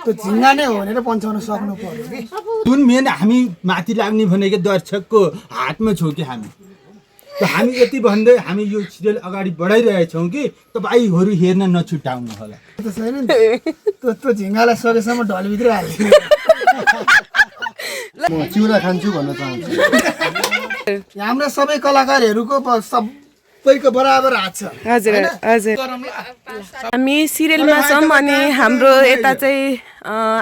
त्यो झिङ्गा नै हो भनेर पन्छाउन सक्नु पर्यो कि जुन मेन हामी माथि लाग्ने भनेको दर्शकको हातमा छौँ कि हामी त हामी यति भन्दै हामी यो सिरियल अगाडि बढाइरहेछौँ कि तपाईँहरू हेर्न नछुटाउनु होला त्यो छैन नि त्यो झिङ्गालाई सकेसम्म ढलभित्र हाल्ने म चिउरा खान्छु भन्न चाहन्छु हाम्रा सबै कलाकारहरूको सबैको बराबर हात छ हजुर हजुर हामी सिरियलमा छौँ अनि हाम्रो यता चाहिँ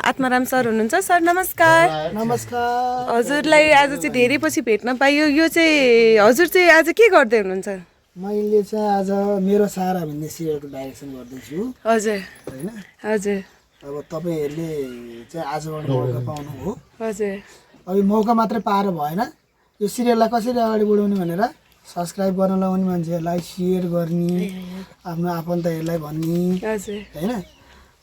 आत्माराम सर हुनुहुन्छ सर नमस्कार नमस्कार हजुरलाई आज चाहिँ धेरै पछि भेट्न पाइयो यो चाहिँ हजुर चाहिँ आज के गर्दै हुनुहुन्छ मैले चाहिँ आज मेरो सहारा भन्ने सिरियलको डाइरेक्सन गर्दैछु हजुर होइन हजुर अब तपाईँहरूले चाहिँ आजबाट मौका पाउनु हो हजुर अब यो मौका मात्रै पाएर भएन यो सिरियललाई कसरी अगाडि बढाउने भनेर सब्सक्राइब गर्न लगाउने मान्छेहरूलाई सेयर गर्ने आफ्नो आफन्तहरूलाई भन्ने हजुर होइन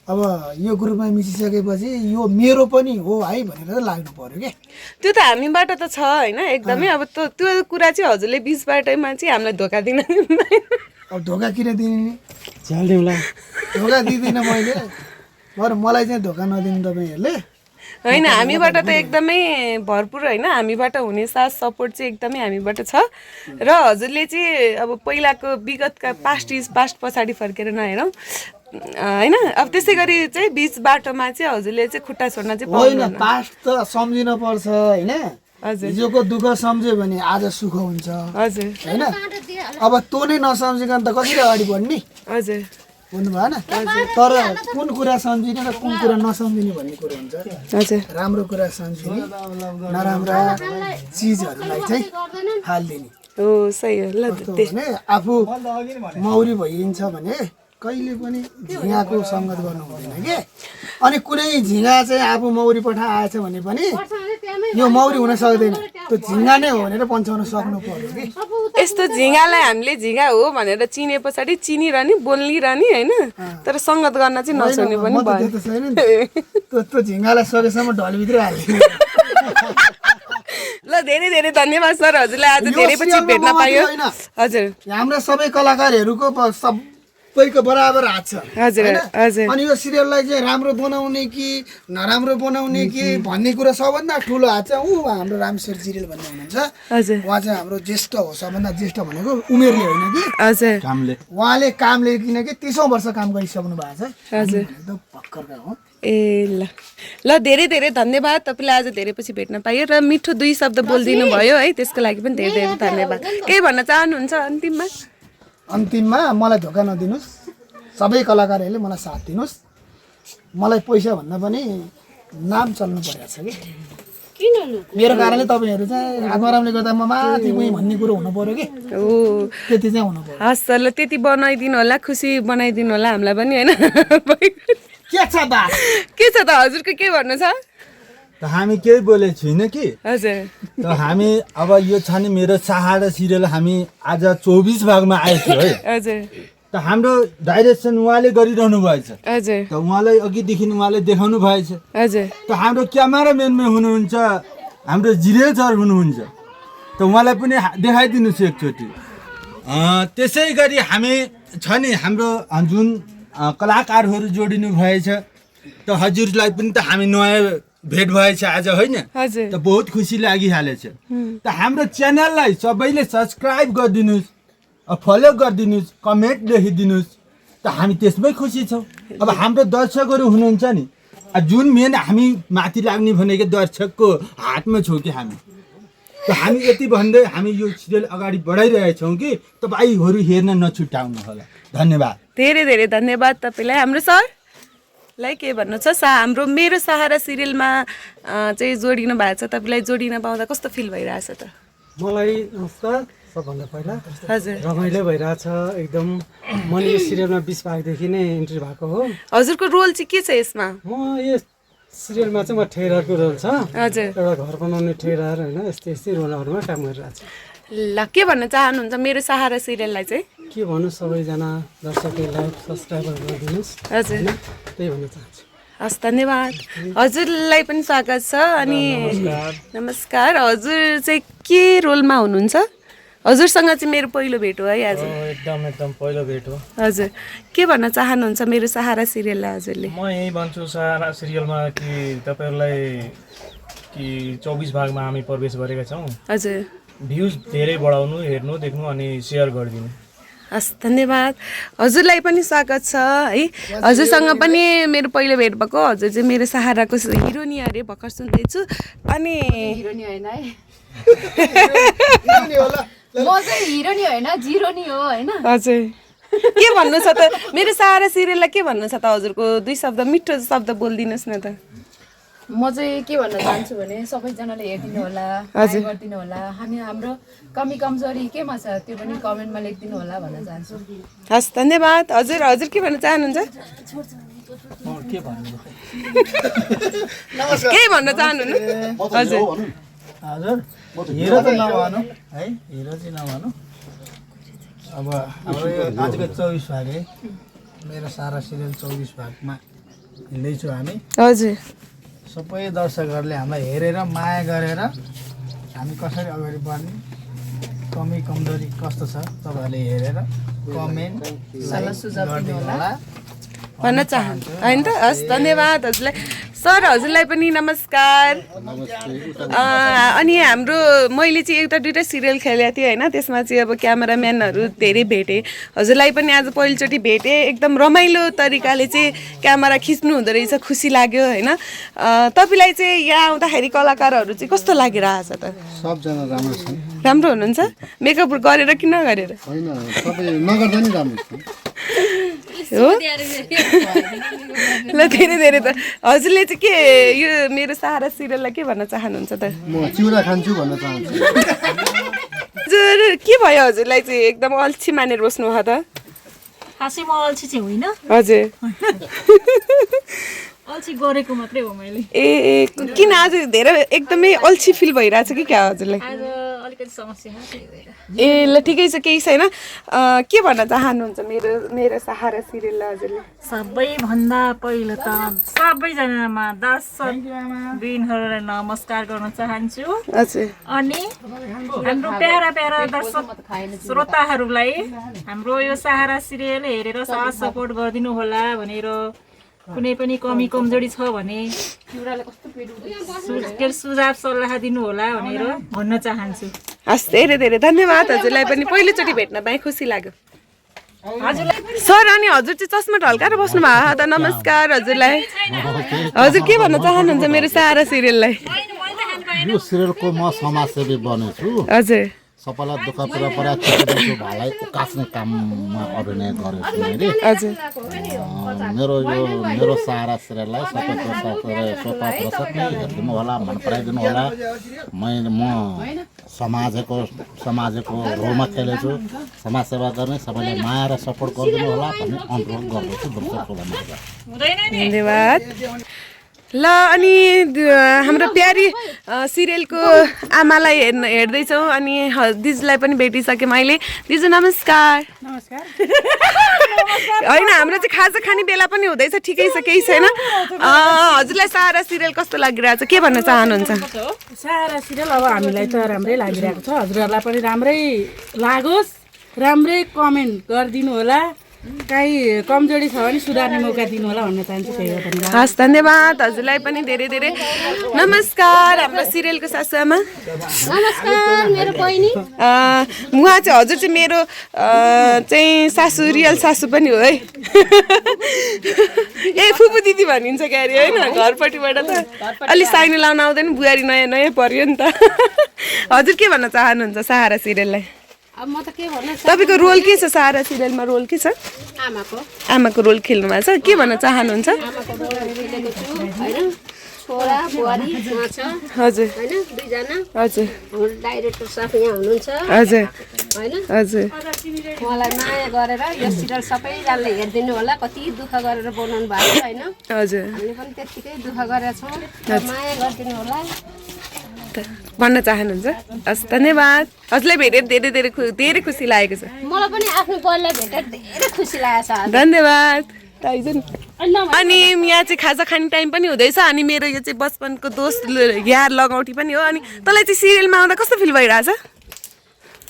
अब यो ग्रुपमा मिसिसकेपछि यो मेरो पनि हो है भनेर लाग्नु पर्यो क्या त्यो त हामीबाट त छ होइन एकदमै अब त्यो कुरा चाहिँ हजुरले बिचबाटैमा चाहिँ हामीलाई धोका दिन अब धोका किन दिने नि धोका दिँदिनँ मैले बरु मलाई चाहिँ धोका नदिनु तपाईँहरूले होइन हामीबाट त एकदमै भरपुर होइन हामीबाट हुने साथ सपोर्ट चाहिँ एकदमै हामीबाट छ र हजुरले चाहिँ अब पहिलाको विगतका पास्ट पछाडि फर्केर नहेरौँ होइन अब त्यसै गरी चाहिँ बिच बाटोमा चाहिँ हजुरले चाहिँ खुट्टा छोड्न चाहिँ होइन पास्ट त सम्झिन पर्छ होइन हजुर हिजोको दुःख सम्झ्यो भने आज सुख हुन्छ हजुर होइन अब त्यो नै नसम्झिकन त कसरी अगाडि बढ्ने हजुर बुझ्नु भएन तर कुन कुरा सम्झिने र कुन कुरा नसम्झिने भन्ने कुरो हुन्छ हजुर राम्रो कुरा सम्झिने नराम्रा चिजहरूलाई चाहिँ हालिदिने हो सही हो ल कस्तो भने आफू मौरी भइन्छ भने कहिले पनि झिँगाको सङ्गत गर्नु हुँदैन के अनि कुनै झिँगा चाहिँ आफू मौरी पठा आएछ भने पनि यो मौरी हुन सक्दैन त्यो झिँगा नै हो भनेर पन्छाउन सक्नु पर्यो कि यस्तो झिँगालाई हामीले झिँगा हो भनेर चिने पछाडि चिनिरहने बोलिरहने होइन तर सङ्गत गर्न चाहिँ नछोड्ने पनि म त त्यो त छैन नि त्यो झिँगालाई सकेसम्म ढलभित्र हाल्ने ल धेरै धेरै धन्यवाद सर हजुरलाई आज धेरै पछि भेट्न पाइयो हजुर हाम्रा सबै कलाकारहरूको सबैको बराबर हात छ हजुर हजुर अनि यो सिरियललाई चाहिँ राम्रो बनाउने कि नराम्रो बनाउने कि भन्ने कुरा सबभन्दा ठुलो हात चाहिँ हाम्रो रामशेर जिरेल भन्ने हुनुहुन्छ हजुर उहाँ चाहिँ हाम्रो ज्येष्ठ हो सबभन्दा ज्येष्ठ भनेको उमेरले होइन कि हजुर कामले उहाँले कामले किनकि 30औं वर्ष काम गरिसक्नु भएको छ हजुर एकदम भर्खरका हो ए ल ल धेरै धेरै धन्यवाद तपाईँलाई आज धेरै पछि भेट्न पाइयो र मिठो 2 शब्द बोलिदिनु भयो है त्यसको लागि पनि धेरै धेरै धन्यवाद केही भन्न चाहनुहुन्छ अन्तिममा अन्तिममा मलाई धोका नदिनुहोस् सबै कलाकारहरूले मलाई साथ दिनुहोस् मलाई पैसा भन्दा पनि नाम चल्नु परेको छ कि मेरो कारणले तपाईँहरू चाहिँ आत्मारामले गर्दा म माथि गएँ भन्ने कुरो हुनु पर्यो कि ओ त्यति चाहिँ हुनु पर्यो हस् सर ल त्यति बनाइदिनु होला खुसी बनाइदिनु होला हामीलाई पनि होइन के छ बा के छ त हजुरको के भन्नु छ त हामी केही बोलेको छैन कि हजुर त हामी अब यो छ नि मेरो सहारा सिरियल हामी आज 24 भागमा आएको थियो है हजुर त हाम्रो डाइरेक्सन उहाँले गरिरहनु भएछ हजुर त उहाँलाई अघिदेखि उहाँले देखाउनु भएछ हजुर त हाम्रो क्यामेराम्यानमा हुनुहुन्छ हाम्रो जिरेल सर हुनुहुन्छ त उहाँलाई पनि देखाइदिनुहोस् एकचोटि त्यसै गरी हामी छ नि हाम्रो जुन कलाकारहरू जोडिनु भएछ त हजुरलाई पनि त हामी नयाँ भेट भएछ आज होइन हजुर त बहुत खुसी लागिहालेछ त हाम्रो च्यानललाई सबैले सब्सक्राइब गरिदिनुहोस् फलो गरिदिनुहोस् कमेन्ट लेखिदिनुहोस् त हामी त्यसमै खुसी छौँ अब हाम्रो दर्शकहरू हुनुहुन्छ नि जुन मेन हामी माथि लाग्ने भनेको दर्शकको हातमा छौँ कि हामी त हामी यति भन्दै हामी यो सिरियल अगाडि बढाइरहेछौँ कि तपाईँहरू हेर्न नछुटाउनु होला धन्यवाद धेरै धेरै धन्यवाद तपाईँलाई हाम्रो सरलाई के भन्नु छ हाम्रो मेरो सहारा सिरियलमा चाहिँ जोडिनु भएको छ तपाईँलाई जोडिन पाउँदा कस्तो फिल भइरहेछ त मलाई नमस्कार सबभन्दा पहिला हजुर रमाइलो भइरहेछ एकदम मैले यो सिरियलमा 20 भागदेखि नै इन्ट्री भएको हो हजुरको रोल चाहिँ के छ यसमा म यो सिरियलमा चाहिँ म ठेरारको रोल छ हजुर एउटा घर बनाउने ठेरार होइन यस्तै यस्तै रोलहरूमा काम गरिरहेको छु ल के भन्न चाहनुहुन्छ मेरो सहारा सिरियललाई चाहिँ के भन्नु सबैजना दर्शकले लाइक सब्सक्राइबर गरिदिनुहोस् हजुर त्यही भन्न चाहन्छु हस् धन्यवाद हजुरलाई पनि स्वागत छ अनि नमस्कार हजुर चाहिँ के रोलमा हुनुहुन्छ हजुरसँग चाहिँ मेरो पहिलो भेट हो है आज एकदम पहिलो भेट हो हजुर के भन्न चाहनुहुन्छ मेरो सहारा सिरियललाई हजुरले म यही भन्छु सहारा सिरियलमा कि तपाईँहरूलाई कि 24 भागमा हामी प्रवेश गरेका छौँ हजुर भ्युज धेरै बढाउनु हेर्नु देख्नु अनि सेयर गरिदिनु हस् धन्यवाद हजुरलाई पनि स्वागत छ है हजुरसँग पनि मेरो पहिलो भेट भएको हजुर चाहिँ मेरो सहाराको हिरोनी अरे भर्खर सुन्दैछु अनि हिरोनी होइन है म चाहिँ हिरोनी होइन जिरोनी हो होइन हजुर के भन्नु छ त मेरो सहारा सिरियललाई के भन्नु छ त हजुरको 2 शब्द मिठो शब्द बोलिदिनुहोस् न त म चाहिँ के भन्न चाहन्छु भने सबैजनाले हेरिदिनु होला गरिदिनु होला हाम्रो कमी कमजोरी केमा छ त्यो पनि कमेन्टमा लेखिदिनु होला भन्न चाहन्छु हस् धन्यवाद हजुर हजुर के भन्न चाहनुहुन्छ के भन्न चाहनुहुन्न हजुर हजुर हिरो त नभनु है हिरो चाहिँ नभनु अब हाम्रो यो आजको 24 भाग है मेरो सारा सिरियल 24 भागमा हिँड्दैछु हामी हजुर सबै दर्शकहरूले हामीलाई हेरेर माया गरेर हामी कसरी अगाडि बढ्ने कमी कमजोरी कस्तो छ तपाईँहरूले हेरेर कमेन्ट सल्लाह सुझाव दिनु होला भन्न चाहन्छु होइन त हस् धन्यवाद हजुरलाई सर हजुरलाई पनि नमस्कार अनि हाम्रो मैले चाहिँ एउटा दुइटा सिरियल खेलेको थिएँ होइन त्यसमा चाहिँ अब क्यामेराम्यानहरू धेरै भेटेँ हजुरलाई पनि आज पहिलोचोटि भेटेँ एकदम रमाइलो तरिकाले चाहिँ क्यामेरा खिच्नु हुँदो रहेछ खुसी लाग्यो होइन तपाईँलाई चाहिँ यहाँ आउँदाखेरि कलाकारहरू चाहिँ कस्तो लागिरहेछ त सबजना राम्रो छन् राम्रो हुनुहुन्छ मेकअप गरेर कि नगरेर होइन सबै नगर्दा नि राम्रो छ हो ल धेरै धेरै त हजुरले चाहिँ के यो मेरो सहारा सिरियललाई के भन्न चाहनुहुन्छ त म चिउरा खान्छु भन्न चाहन्छु हजुर के भयो हजुरलाई चाहिँ एकदम अल्छी मानेर बस्नु भयो त खासै म अल्छी चाहिँ होइन हजुर अल्छी गरेको मात्रै हो मैले ए किन आज धेरै एकदमै अल्छी फिल भइरहेछ कि क्या हजुरलाई आज अलिकति समस्या छ त्यही भएर ए ल ठिकै छ केही छैन के भन्न चाहनुहुन्छ मेरो सहारा सिरियललाई हजुरले सबैभन्दा पहिलो त सबैजनामा दर्शक बिनहरूलाई नमस्कार गर्न चाहन्छु हजुर अनि हाम्रो प्यारा प्यारा दर्शक श्रोताहरूलाई हाम्रो यो सहारा सिरियल हेरेर साथ सपोर्ट गरिदिनु होला भनेर कुनै पनि कमी कमजोरी छ भने सुझाव सल्लाह दिनु होला भनेर भन्न चाहन्छु हस् धेरै धेरै धन्यवाद हजुरलाई पनि पहिलोचोटि भेट्न पाएँ खुसी लाग्यो सर अनि हजुर चाहिँ चस्मा ढल्काएर बस्नु भएको त नमस्कार हजुरलाई हजुर के भन्न चाहनुहुन्छ मेरो सहारा सिरियललाई यो सिरियलको म समाजसेवी बनेछु हजुर सबैलाई दुःख पुरा परा चिसो भाइलाई उकास्ने काममा अभिनय गरेछु मैले हजुर मेरो सहारा सिरियललाई सबै दर्शक नै हेरिदिनु होला मन पराइदिनु होला म समाजको रोलमा खेलेछु समाजसेवा गर्ने सबैले माया र सपोर्ट गरिदिनु होला भन्ने अनुरोध गर्दछु दर्शकहरूलाई धन्यवाद ल अनि हाम्रो प्यारी सिरियलको आमालाई हेर्दैछौँ अनि दिजुलाई पनि भेटिसकेँ मैले दिजु नमस्कार होइन हाम्रो चाहिँ खाजा खाने बेला पनि हुँदैछ ठिकै छ केही छैन हजुरलाई सहारा सिरियल कस्तो लागिरहेछ के भन्न चाहनुहुन्छ सहारा सिरियल अब हामीलाई त राम्रै लागिरहेको छ हजुरहरूलाई पनि राम्रै लागोस् राम्रै कमेन्ट गरिदिनु होला काहीँ कमजोरी छ भने सुधार्ने मौका दिनु होला भन्न चाहन्छु त्यही हो धन्यवाद हस् धन्यवाद हजुरलाई पनि धेरै धेरै नमस्कार हाम्रो सिरियलको सासु आमा नमस्कार मेरो बहिनी उहाँ चाहिँ हजुर चाहिँ मेरो चाहिँ सासु रियल सासु पनि हो है ए फुपू दिदी भनिन्छ क्यारे होइन घरपट्टिबाट त अलि साइनो लाउन आउँदैन बुहारी नयाँ नयाँ पर्यो नि त हजुर के भन्न चाहनुहुन्छ सहारा सिरियललाई अब म त के भन्न तपाईँको रोल के छ सहारा सिरियलमा रोल के छ आमाको रोल खेल्नु भएको छ के भन्न चाहनुहुन्छ छोरा बुहारी छ हजुर हैन दुईजना हजुर हाम्रो डाइरेक्टर साहब यहाँ हुनुहुन्छ हजुर हैन हजुर मलाई माया गरेर यो सिरियल सबैजनाले हेरिदिनु होला कति दुःख गरेर बनाउनु भएको छ हैन हजुर हामीले पनि त्यतिकै दुःख गरेर छौँ माया गरिदिनु होला भन्न चाहनुहुन्छ हस् धन्यवाद हजुरलाई भेटेर धेरै धेरै धेरै खुसी लागेको छ मलाई पनि आफ्नो परिवारलाई भेटेर धेरै खुसी लागेको छ धन्यवाद अनि यहाँ चाहिँ खाजा खाने टाइम पनि हुँदैछ अनि मेरो यो चाहिँ बचपनको दोस्त यार लगौटी पनि हो अनि तँलाई चाहिँ सिरियलमा आउँदा कस्तो फिल भइरहेछ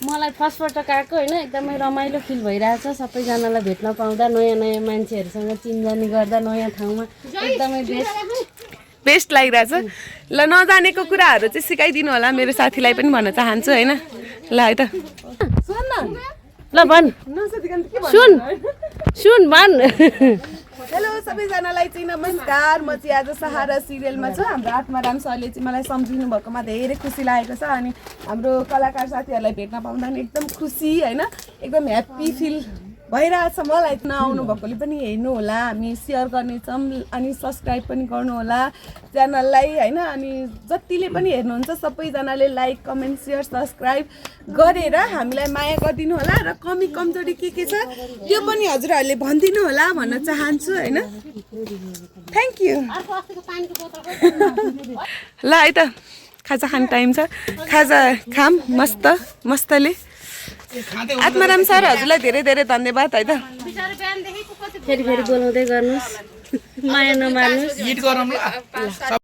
मलाई फर्स्टपटक आएको होइन एकदमै रमाइलो फिल भइरहेछ सबैजनालाई भेट्न पाउँदा नयाँ नयाँ मान्छेहरूसँग चिनजानी गर्दा नयाँ ठाउँमा एकदमै बेस्ट लागिरहेछ ल नजानेको कुराहरू चाहिँ सिकाइदिनु होला मेरो साथीलाई पनि भन्न चाहन्छु होइन ल है त सुन न ल भन् सुन भन् हेलो सबैजनालाई चाहिँ नमस्कार म चाहिँ आज सहारा सिरियलमा छु हाम्रो आत्माराम सरले चाहिँ मलाई सम्झिनु भएकोमा धेरै खुसी लागेको छ अनि हाम्रो कलाकार साथीहरूलाई भेट्न पाउँदा पनि एकदम खुसी होइन एकदम ह्याप्पी फिल भइरहेछ मलाई नआउनु भएकोले पनि हेर्नु होला हामी सेयर गर्नेछौँ अनि सब्सक्राइब पनि गर्नु होला च्यानललाई होइन अनि जतिले पनि हेर्नुहुन्छ सबैजनाले लाइक कमेन्ट सेयर सब्सक्राइब गरेर हामीलाई माया गरिदिनु होला र कमी कमजोरी के छ त्यो पनि हजुरहरूले भनिदिनु होला भन्न चाहन्छु होइन थ्याङ्क यू ल है त खाजा खाने टाइम छ खाजा खाम मस्तले आत्माराम सर हजुरलाई धेरै धेरै धन्यवाद है त फेरि बोलाउँदै गर्नुहोस् माया नमार्नुहोस्